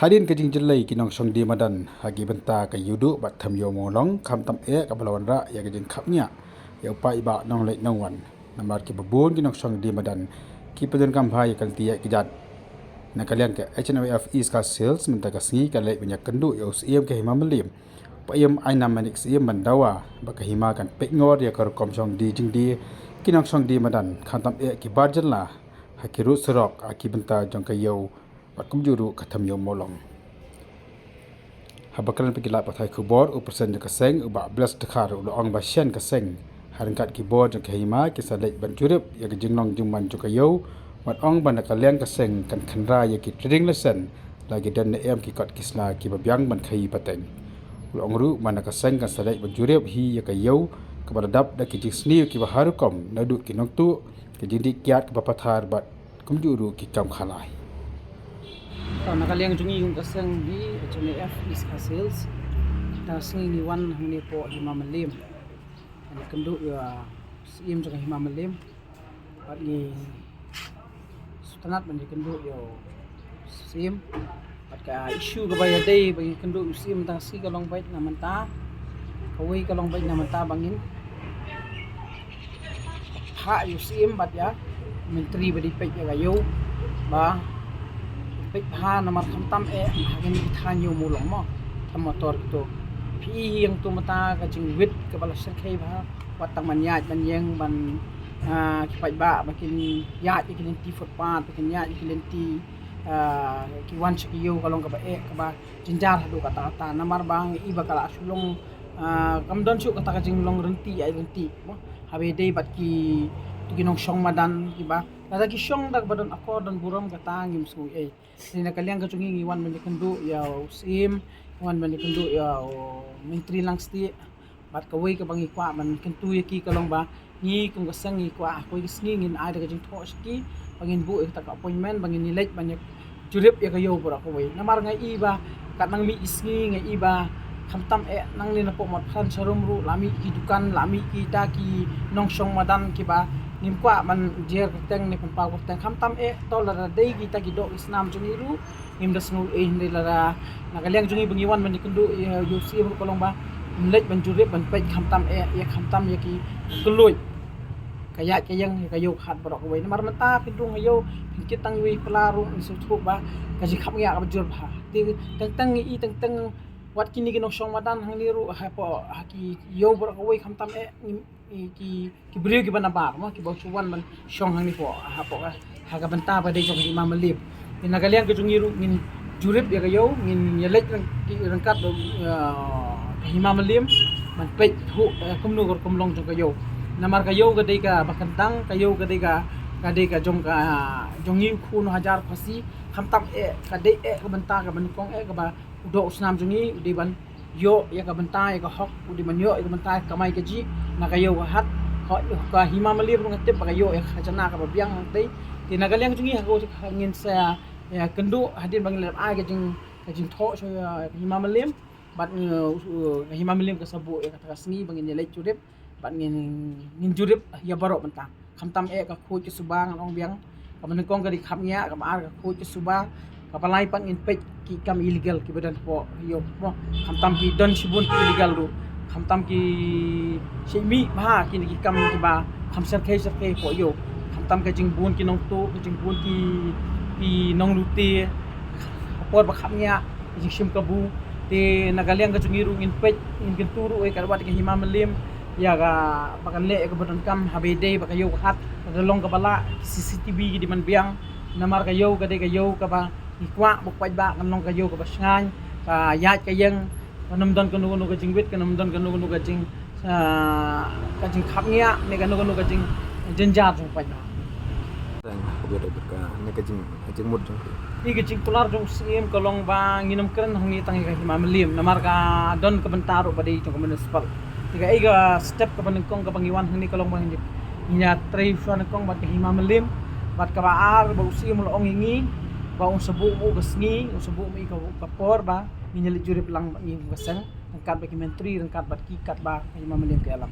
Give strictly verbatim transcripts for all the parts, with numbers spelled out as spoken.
Hadien ka jingjyllei ki nongshong die madan ha ki bynta ka ïewduh bad tham ïew mawlong, khamtam eh kaba la wanrah ïa ka jingkhapngiah ïa u paidbah nongleit nongwan. Namar kiba bun ki nongshong die madan ki pyndonkam bha ïa ka lynti ïaid kjat. Na ka liang ka H N Y F East Khasi Hills mynta ka sngi ka leit ban ïakynduh ïa u Syiem ka Hima Mylliem, Paiem Ainam Manik Syiem, ban dawa ba ka hima kan peit ngor ïa ka rukom shong die jingdie ki nongshong die madan, khamtam eh ki bar jylla ha ki rud surok, ha ki bynta jong ka ïew bad kumjuh ruh ka tham ïew mawlong. Haba kren bad ki lad pathai khubor, u president jong ka seng, u Bah Bless Dkhar, u la ong ba shen ka seng ha ryngkat ki bor jong ka hima ki sa leit ban jurip ïa ka jinglong jingman jong ka ïew, bad ong ba na ka liang ka seng kan kynra ïa ki trading license la ki don ne em ki kot ki sla kiba biang ban khaïi pateng. U la ong ruh ba na ka seng kan sa leit ban jurip hi ïa ka ïew kaba la dap da ki jingsniew kiba har rukom, naduh ki nongtuh, ki jingdih kiad kaba pathar bad kumjuh ruh ki kam khalai. To, na ka liang jong ngi kum ka seng hi, H N Y F East Khasi Hills, mynta ka sngi ngi wan hangne hapoh Hima Mylliem ban ïakynduh ïa u Syiem jong ka Hima Mylliem. Bad ngi sngewtynnat ban ïakynduh ïa u Syiem. Bad ka issue kaba ïadei ban ïakynduh ïa u Syiem mynta ka sngi ka long beit na mynta, kawei ka long beit na mynta ba ngin phah ïa u Syiem bad ïa u Myntri ba dei peit ïa ka ïew ba peit bha, namar khamtam eh ha kine ki thaiñ ïew mawlong mo, thaiñ motor kito. Phi i ïa kito mynta ka jingwit kaba la shyrkhei bha, wat tang ban ïaid ban ïeng ban, ah, ki paidbah ba kin ïaid ïa ki lynti footpath, ba kin ïaid ïa ki lynti, ah, ki wan sha ki ïew ka long kaba eh, kaba jynjar haduh katta katta. Namar ba ngi i ba ka la shu long, ah, kam don shuh kata ka jinglong rynti ai rynti mo, haba ïadei bad kito ki nongshong madan kiba lada ki shong da kaba don akor don burom kata ngim sngew ei. Te na ka liang ka jong ngi ngi wan ban ïakynduh ïa u Syiem, ngi wan ban ïakynduh ïa u Myntri Langstieh. Bad kawei kaba ngi kwah ban kyntu ïa ki ka long ba ngi kum ka seng ngi kwah ha kawei ka sngi ngin ai da ka jingthoh sha ki ba ngin buh ïa kata ka appointment ba ngin ïaleit ban ïa jurip ïa ka ïew baroh kawei. Namar nga i ba katba nang mih ki sngi nga i ba khamtam eh nangne napoh Motphran sharum ruh la mih ki dukan, la mih kita ki nongshong madan kiba ngim kwah ban jer kyrteng ne pynpaw kyrteng. Khamtam eh to lada dei kita ki doh ki snam jong ngi ruh ngim da sngew ei, hynrei lada na ka liang jong ngi ba ngi wan ban ïakynduh ïa u Syiem ruh ka long ba ngin leit ban jurip ban peit khamtam eh, ïa khamtam ïa ki kylluid ka ïaid ka ïeng ïa ka ïew ka hat baroh kawei. Namar mynta phin rung ha ïew phin kit tang iwei i pla ruh ngi sngewthuh ba ka jingkhapngiah kaba jur bha. Te teng teng ngi i teng teng wat kine ki nongshong madan hangne ruh hapoh ha ki ïew baroh kawei khamtam eh ngi i ki, ki briew kiba nabar mo, kiba shu wan ban shong hangne hapoh, hapoh, ha ka bynta ba dei jong ka Hima Mylliem. Te na ka liang ka jong ngi ruh ngin jurip ïa ka ïew, ngin ïaleit ryng-, ryngkat, ah, ka Hima Mylliem ban peit thuh, eh, kumno ka rukom long jong ka ïew. Namar ka ïew ka dei kaba kyndang, ka ïew ka dei ka, ka dei ka jong ka, jong ngi u khun u hajar Khasi, khamtam eh ka dei eh ka bynta kaba nyngkong eh kaba u doh u snam jong ngi u dei ban ïoh ïa ka bynta ïa ka hok, u dei ban ïoh ïa ka bynta ïa ka kamai kajih na ka ïew ka hat. Ka, ka Hima Mylliem ruh nga tip ba ka ïoh ïa ka khajana kaba biang hangtei. Te na ka liang jong ngi ha ka, ngin sa, ïa, kynduh hadien ba ngin leit ai ka jing, ka jingthoh sha, ïa, ka Hima Mylliem. Bad ngi, uh, ka Hima Mylliem ka sa buh ïa kata ka sngi ba ngin ïaleit jurip. Bad ngin, ngin jurip ïa baroh bynta. Khamtam eh ka khuid ka suba ngan ong biang. Kaba nyngkong ka dei khapngiah, kaba ar ka khuid ka suba, kaba lai pat ngin peit ki kam illegal kiba don hapoh ïew mo. Khamtam ki don shibun ki illegal ruh. Khamtam ki shait mih bha kine ki kam kiba kham shyrkhei shyrkhei hapoh ïew. Khamtam ka jingbun ki nongtuh, ka jingbun ki, ki nonglute ha por ba khapngiah, ka jingshim kabu. Te na ka liang ka jong ngi ruh ngin peit, ngin kyntu ruh ïa ka, wat ka Hima Mylliem ïa kaba kan leh ïa kaba donkam, haba ïadei bad ka ïew ka hat, lada long kaba lah, C C T V ki dei ban biang. Namar ka ïew ka dei ka ïew kaba ngi kwah ba u paidbah kan long ka ïew kaba shngaiñ, ka ïaid ka ïeng, kan ym don kano kano ka jingwit, kan ym don kano kano ka jing, ah, ka jingkhapngiah ne kano kano ka jing, jingjynjar jong u paidbah. Tang, ka bit, ka bit ka, ne ka jing, ka jingmut jong ki. Ïa ka jingkular jong u Syiem ka long ba ngin ym kren hangne tang ïa ka Hima Mylliem, namar ka don ka bynta ruh ba dei jong ka municipal. Ïa ka, ïa ka step kaba nyngkong kaba ngi wan hangne ka long ba ngin ïa, ngin ïatrei shuwa nyngkong bad ka Hima Mylliem, bad kaba ar ba u Syiem u la ong ïa ngi ba un sa buh mo ka sngi, un sa buh mo ïa ka, ka por ba ngin ïaleit jurip lang bad ngi ka seng. Ryngkat bad ki myntri, ryngkat bad ki katba ka Hima Mylliem ka ïalam.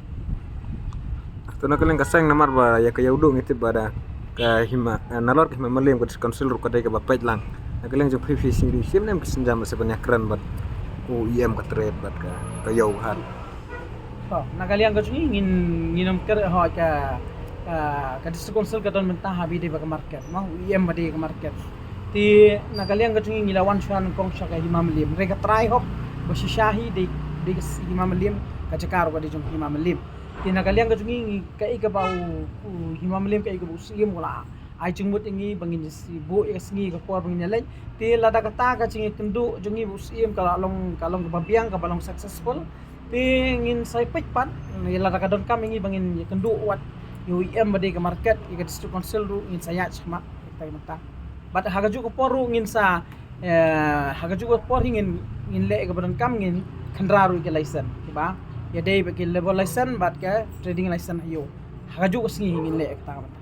To na ka liang ka seng namar ba ïa ka ïewduh ngi tip ba da ka hima, eh, nalor ka Hima Mylliem ka District Council ruh ka dei kaba peit lang. Na ka liang jong phi, phi sngew shim ne em ki sienjam ba sa ban ïakren bad u E M ka Tret bad ka, ka Ïew ka Hat? Oh, na ka liang ka jong ngi ngin, ngin ym kren, ho, ka, ka, ka District Council ka don mynta ha ba dei ba ka market, mo, u E M ba dei ka market. Te na ka liang ka jong ngi ngi la wan shuwa nyngkong sha ka Hima Mylliem. Hynrei ka trai hok ba shisha hi dei, dei ka Hima Mylliem, ka jaka ruh ka dei jong Hima Mylliem. Te na ka liang ka jong ngi, ngi, kaei kaba u, u Hima Mylliem, kaei kaba u Syiem u la ai jingmut ïa ngi ba ngin ïa buh ïa ka sngi ka por ba ngin ïaleit. Te lada kata ka jingïakynduh jong ngi bad u Syiem ka la long, ka long kaba biang, kaba long successful, te ngin sa ïa peit pat, lada ka donkam ïa ngi ba ngin ïakynduh wat ïa u E M ba dei ka market, ïa ka District Council ruh ngin sa ïaid shakhmat ïa kata ka bynta. Bad ha kajuh ka por ruh ngin sa, eh, ha kajuh ka por hi ngin, ngin leh ïa kaba donkam, ngin khynra ruh ïa ki license kiba ïadei bad ki labour license bad ka trading license ha ïew. Ha kajuh ka sngi hi ngin leh ïa kata ka bynta.